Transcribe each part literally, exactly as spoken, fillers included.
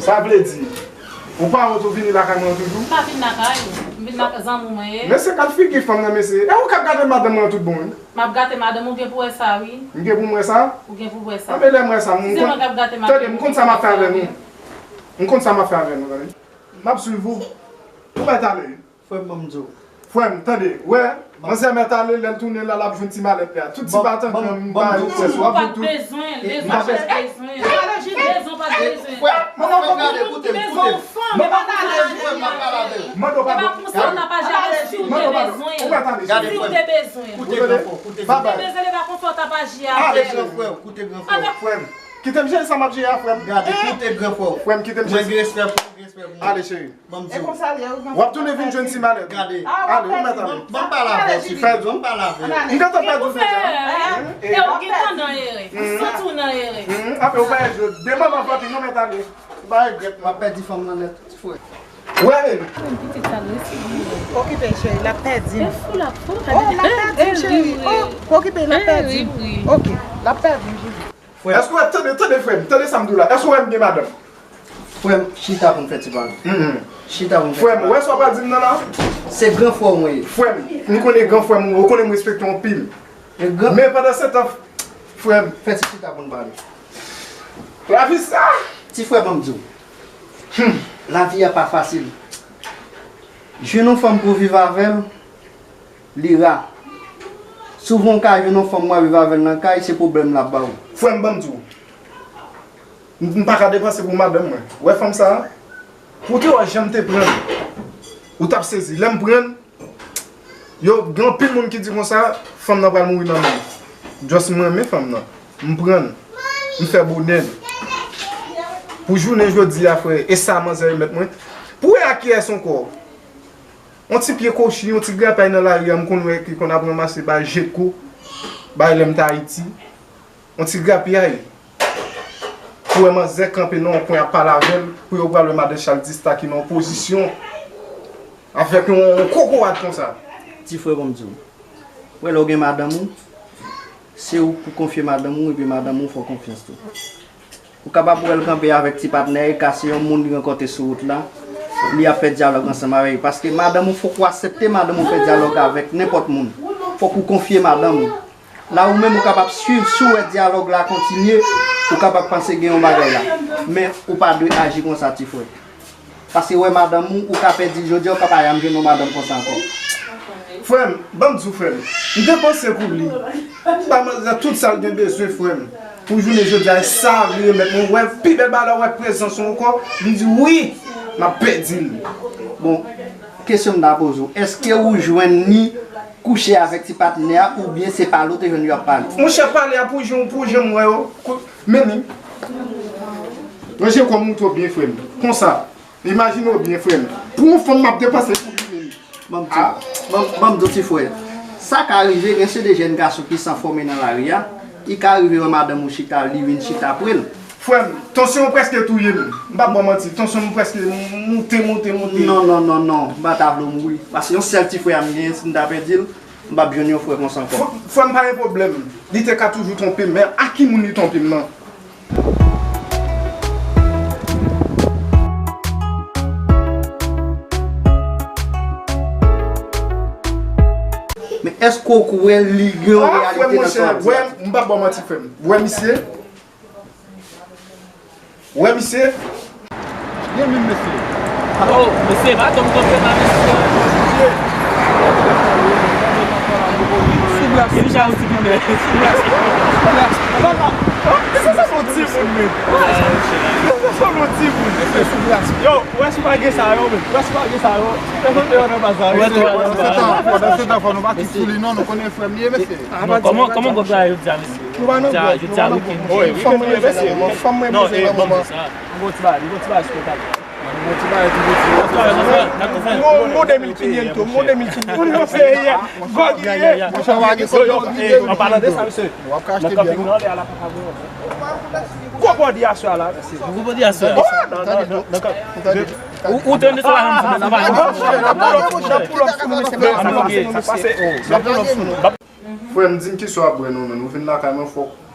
Sa vle di, ou pa wont ou vini lakay mwen toujou? M pa vin lakay ou. M vin lakay zanmi w mwen ye. Men se kat figi fanm nan, mesye. E ou k ap gade madanm mwen tout bon, wi. M ap gate madanm ou, gen pou wè sa, wi. M gen pou m wè sa? Ou gen pou wè sa. Anben lè m wè sa, m konn, tande, m konn sa m ap fè avè nou. M konn sa m ap fè avè nou, tande. M ap swiv ou. Ou mèt ale. Frè m, ban m di w. Frè m, tande, wè, manzè mèt ale, lè l tounen la, l ap jwenn ti malèt li a. Tout ti patan ki nan m pa yo, frè m, w ap jwenn tout. Bezwen, bezwen, pa bezwen. Bezwen, pa bezwen. Frè, frè m, gade, koute m, koute m. Mande w padon. Frè m, m ap pale avè w. Mande w padon. Gade, ou mèt ale. Si w te bezwen. Gade, frè m. Koute gran frè w, koute gran frè w. Si w te bezwen, li pa konsa w t ap aji avè l. Koute gran frè w, koute gran frè w. Frè m, kite m jere sa m ap jere a, frè m. Gade, koute gran frè w. Frè m, kite m jere. Mwen gen respè pou ou, gen respè pou mwen. Ale, cheri. Ban m di w. W ap tounen vin jwenn ti malèt. Gade. Ale, ou mèt ale. Ban m pale avè w, ti frè m. Ban m pale avè w. M gentan pèdi w deja. E ou gentan nan erè. M santi w nan erè. Apre, ou pa jwe. Demen m ap vante, nou mèt ale. Ou pa regrèt, m ap pèdi fanm nan nèt, ti frè. Wè, baby. Pitit sa resi. Okipe, cheri, l ap pèdi m. E fou l ap fou. Oh, l ap pèdi m, cheri. Oh, okipe, l ap pèdi m. Ok, l ap pèdi m, cheri. Èske w tande, tande, frè m, tande sa m di w la. Èske w wè m gen madanm? Frè m, chita pou n fè ti pale. Chita pou n fè ti pale. Frè m, ou wè sa w pral di m nan la? Se gran frè w mwen ye. Frè m, m konnen gran frè m ou, ou konnen m respekte w anpil. Men pandan se tan, frè m. Fè ti chita pou n pale. Lavi sa! Ti frè, ban m di w. Lavi a pa fasil. Jwenn yon fanm pou viv avè l, li ra. Souvan w ka jwenn yon fanm w a viv avè l nan kay, se pwoblèm l ap ba w. Frè m, ban m di w. M, m pa ka depanse pou madanm mwen. Ou wè fanm sa a? Pou w te wè jan m te pran l, ou t ap sezi. Lè m pran l, yo, gen anpil moun ki di konsa, fanm nan pral mouri nan men m. Just m renmen fanm nan. M pran l. M fè bonè l. Pou jounen jodi a, frè, e sa manzè remèt mwen. Pou wè a kiyès ankò? On ti pye kochi, on ti grapyay nan lari a, m konn wè ki konn ap ranmase bay Jetco, bay lè m t Ayiti. On ti grapyay. Pou wè manzè kanpe nan yon kwen ap pale avè l, pou yo pral wè madan Chaldista ki nan yon pozisyon avèk yon, yon kokorat konsa. Ti frè, ban m di w. Wè, lè w gen madanm ou, se ou pou konfye madanm ou, epi madanm ou fè w konfyans tou. Ou kapab wè l kanpe avèk ti patnè, e ka se yon moun li rankontre sou wout la, li ap fè dyalòg ansanm avè l. Paske madanm ou, fòk ou aksepte madanm ou fè dyalòg avèk nenpòt moun. Fòk ou konfye madanm ou. La ou menm ou kapab swiv, si w wè dyalòg la kontinye, ou kapab panse gen yon bagay la. Men ou pa dwe aji konsa, ti frè. Paske wè madanm ou, ou ka pèdi l jodi a, ou ka pa janm jwenn yon madanm konsa ankò. Frè m, ban m di w, frè m, m te panse pou li. M ba manzè tout sa l gen bezwen, frè m. Pou jounen jodi a, e sa li remèt mwen. Wè, pi bèl bagay la, wè prezans ou ankò, li di wi, m ap pèdi l. Bon, kesyon m ta poze w, èske ou jwenn li kouche avèk ti patnè a, oubyen se pale w te jwenn yo ap pale? Monchè, pale a pou jan, pou jan m wè yo. Men li. Ranje kò m ou twò byen, frè m. Konsa. Imajine w byen, frè m. Pou yon fanm m ap depanse pou li menm. Ban m di w, ban m, ban m di w, ti frè. Sa ka rive, gen se de jèn gason ki san fòme nan lari a, li ka rive wè madanm ou chita, li vin chita pre l. Frè m, tansyon an prèske touye m. M p ap ba w manti, tansyon m prèske moute, moute, moute. Non, non, non, non, m pa ta vle w mouri. Paske yon sèl ti frè a m genyen, si m ta pèdi l, m p ap jwenn yon frè konsa ankò. Frè, frè m pa gen pwoblèm. Li te ka toujou twonpe m, men a ki moun li twonpe m nan? Men èske w kwè li gen yon reyalite nan sa w ap di a? Wè, m p ap ba w manti, frè m. Wè misye? Wè misye? Byen menm, mesye. Oh, mesye, pa janm kanpe la, mesye. Sou glas. Deja yon ti pimè. Sou glas. Sou glas. Papa, oh, se sa son timoun, men. Se sa son timoun. Mesye, sou glas. Yo, wè si pa gen sa yo, men. Wè si pa gen sa yo. Pèsonn te wè nan baz la. Wè, wè, wè. Pandan se tan, pandan se tan, fò nou pa kite sou li, non, nou konnen frè m li ye, mesye. Kòman, kòman gòt la yo di a, mesye? Nou pa nan gòt, nou pa nan gòt. Fanm mwen bezwen nan moman. Fanm mwen bezwen nan moman. M gon ti bagay, m gon ti bagay sou kontak. M gon de mil kinyen tou, m gon de mil kinyen tou. Ou nan seri a. Gòg li ye. Yo, yo, eh, an palan de sa, mesye. Nan kanpe vin anlè a la pa ka gwo. Gwo bòdi aswè a la, mesye. Gwo bòdi aswè a. Oh, nan, nan, nan, nan kanpe. Ou, ou tande sa la, nan, nan, nan, nan, nan, nan, nan, nan, Frè m, di m kisa w ap bwè non, men. Ou vin lakay mwen, fòk,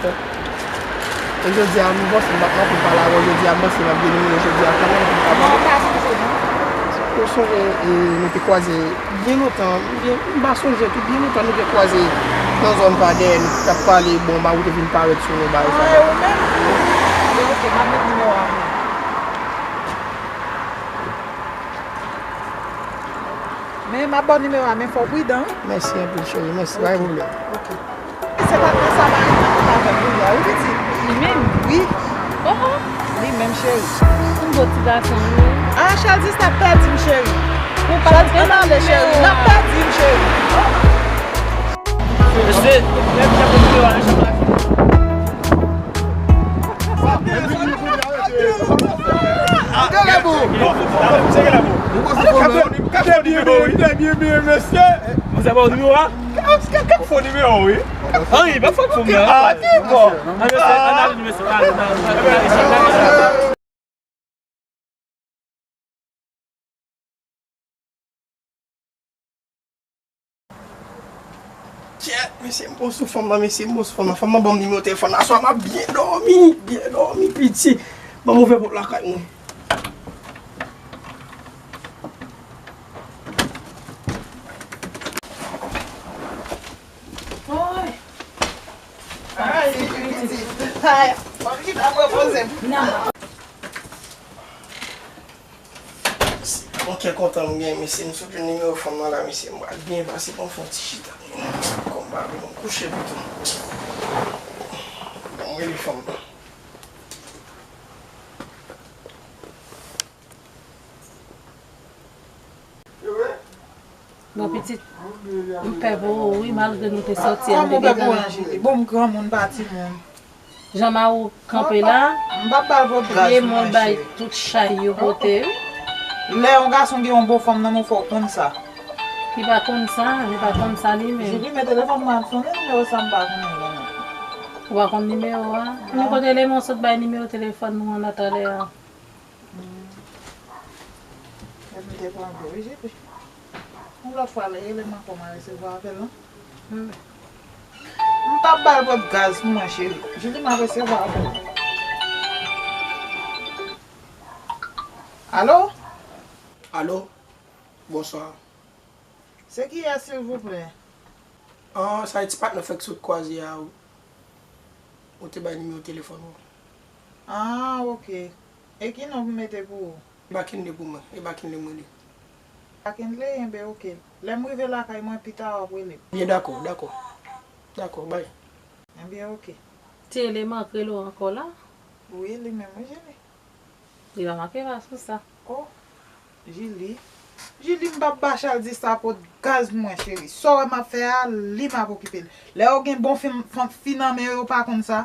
ankò. E jodi a, m panse m pa t manke pale avè w jodi a, m panse m ap vin vini jodi a kanmenm pou m ka pale. Ou sonje, e, nou te kwaze byen lontan, m byen, m pa sonje tou, byen lontan nou te kwaze nan zòn pa dèyè, nou t ap pale, bon, Mario te vin parèt sou nou, bagay sa yo. Ah, e ou menm? Bon, ok, m ap met nimewo a mwen. Men m ap ba w nimewo a, men fò w pridan, wi. Mèsi anpil, cheri. Mèsi, pa gen pwoblèm. Ok. Se pa nan Samari nan ou t avè m kounye a, wi, pitit? Li menm? Wi. Oh, oh. Li menm, cheri. M bon ti gason, wi. Ah, Chaldis, n ap pèdi m, cheri. Ou pa Chaldis, ann ale, cheri. N ap pèdi m, cheri. Oh, oh. Mesye, lè m t ap nimewo a, jan m lage. Trè byen, trè byen, mesye. Mwen sa ba w nimewo a? K ap fè w nimewo, wi. Anyen, pa fòt pou mwen. Ah, ki bon. Ann, mesye, ann ale, mesye, ann ale, ann ale, ann ale. Kyèt, mesye, m pran sou fanm nan, mesye, m pran sou fanm nan. Fanm nan ban m nimewo telefòn aswè a, m ap byen dòmi, byen dòmi, piti. Ban m ouvè pòt lakay mwen. Woy! Ay, Kay. Mwen chita, mwen poze m. Nan. Se yon kè kontan m gen, mesye, m sot jwenn nimewo fanm nan la, mesye, m pral byen pase pou m fè yon ti chita. Kòm m pa vle, m kouche pito. Bon, m rele fanm nan. Bon, pitit, m pè pou ou, wi, malgre nou te sòti a, nou te deja. Kòman w pè pou Anjeli? Bon, m granmoun, m pa timoun. Jan mari w kanpe la, m p ap ba l vòt gaz, mwen bay tout chay yo pote, wi. Lè yon gason gen yon bon fanm nan men w, fò w konn sa. Li pa konn sa, li pa konn sa li menm. Jili, men telefòn mwen ap sonnen, nimewo sa m pa konnen non. Ou pa konn nimewo a? Men kote Lemon sot bay nimewo telefòn nou an nan talè a? Hmm. Epi m te pran dlo, wi, Jili. Yon lòt fwa, lè rele m ankò, m a resevwa apèl lan. Hmm. M t ap ba l pwòp gaz pou mwen, cheri. Jili, m a resevwa apèl lan. Alo? Alo? Bonswa. Se kiyès, silvouplè? Ah, sa e ti patnè fèk sot kwaze a, ou te bay nimewo telefòn ou. Ah, ok. E ki non pou m mete pou ou? Bakinle pou mwen. E Bakinle mwen li. Bakinle, enben, ok. Lè m rive lakay mwen, pita w ap rele m. Byen, dakò, dakò. Dakò, bay. Enben, ok. Ti eleman k rele w ankò la? Wi, li menm, wi, Jili. Li pa manke pa sou sa. Oh, Jili. Jili, m p ap ba Chaldi sa pot gaz pou mwen, cheri. Sa w wè m ap fè a, li m ap okipe l. Lè yo gen bon fi, fi nan men yo, yo pa konn sa.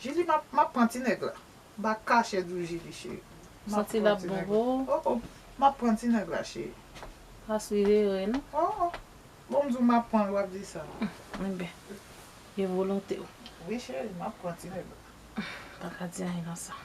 Jili, m ap, m ap pran ti nèg la. M pa kache di w, Jili, cheri. M ap pran ti nèg la. Oh, oh. M ap pran ti nèg la, cheri. Pa swiv erè, non. Oh, oh. Bon, m di w m ap pran l, w ap di sa. Enben, e volonte w. Wi, cheri, m ap pran ti nèg la. Pa ka di anyen nan sa.